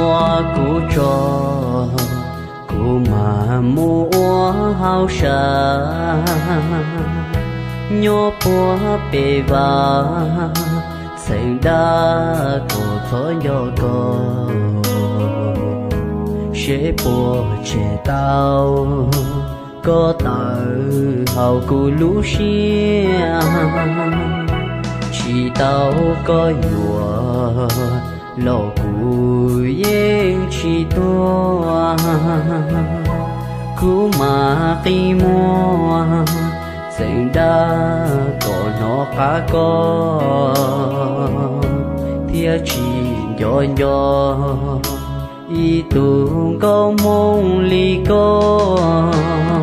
Muab kuv tso, kuv mam mus ua hauj sam, nyob puag pem vaj, txheev dab kom txhob nco koj, seb puas tshem tau koj tawm hauv kuv lub siab. Tsis tau koj yuam los kuv yeej tsis tuag. Kuv mam qi muag, txheev dab kom hnov qab koj, thiab tsis nco nco ib tug nkauj Hmoob li koj.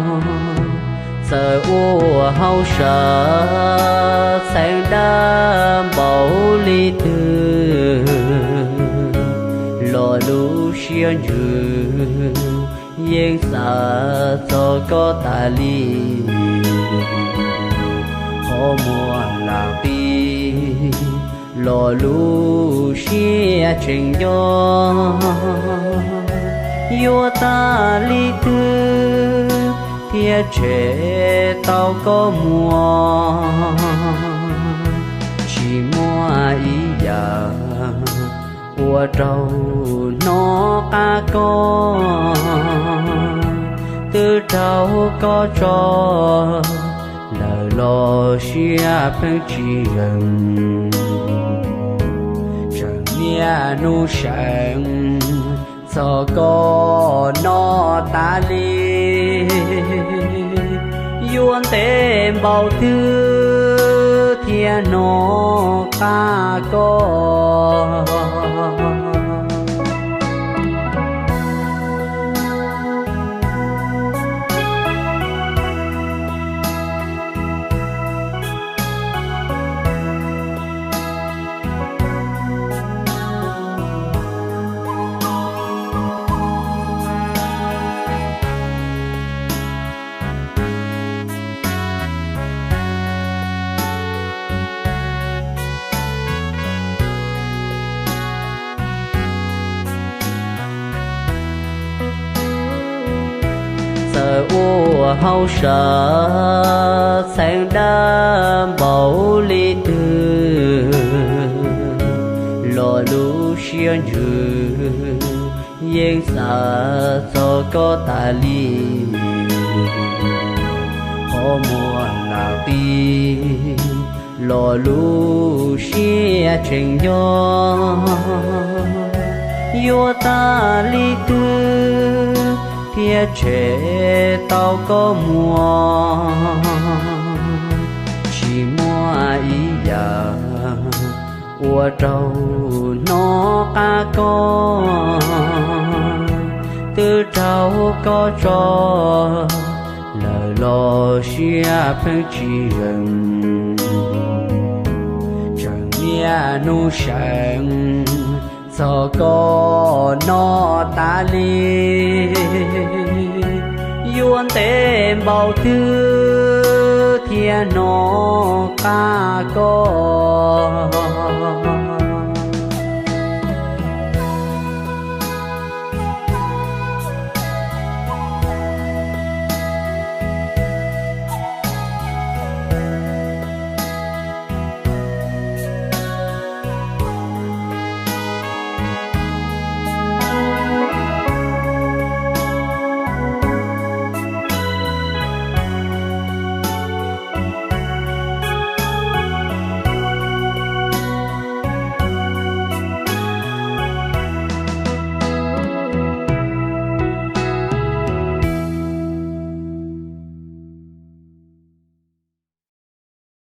Txawm ua hauj sam txheev dab npaum li twg los lub siab ntsws yeej xav txog koj tas li. Qhov muag lam qi los lub siab tseem nco, yuav tas li twg thiaj tshem tau koj muag. Tsis muaj ib yam ua rau hnov qab koj, twb raug koj tso lawm los siab pheej tsis zeem. Tseem niaj hnub seev txog koj no tas li, yuav ntev npaum twg thiaj hnov qab koj. Txawm ua hauj sam txheev dab npaum li twg los lub siab ntsws yeej xav txog koj tas li. Qhov muag lam qi los lub siab tseem nco, yuav tas li twg thiaj tshem tau koj muag. Tsis muaj ib yam ua rau hnov qab koj, twb raug koj tso lawm los siab pheej tsis zeem. Tseem niaj hnub seev txog koj no tas li, yuav ntev npaum twg thiaj hnov qab koj.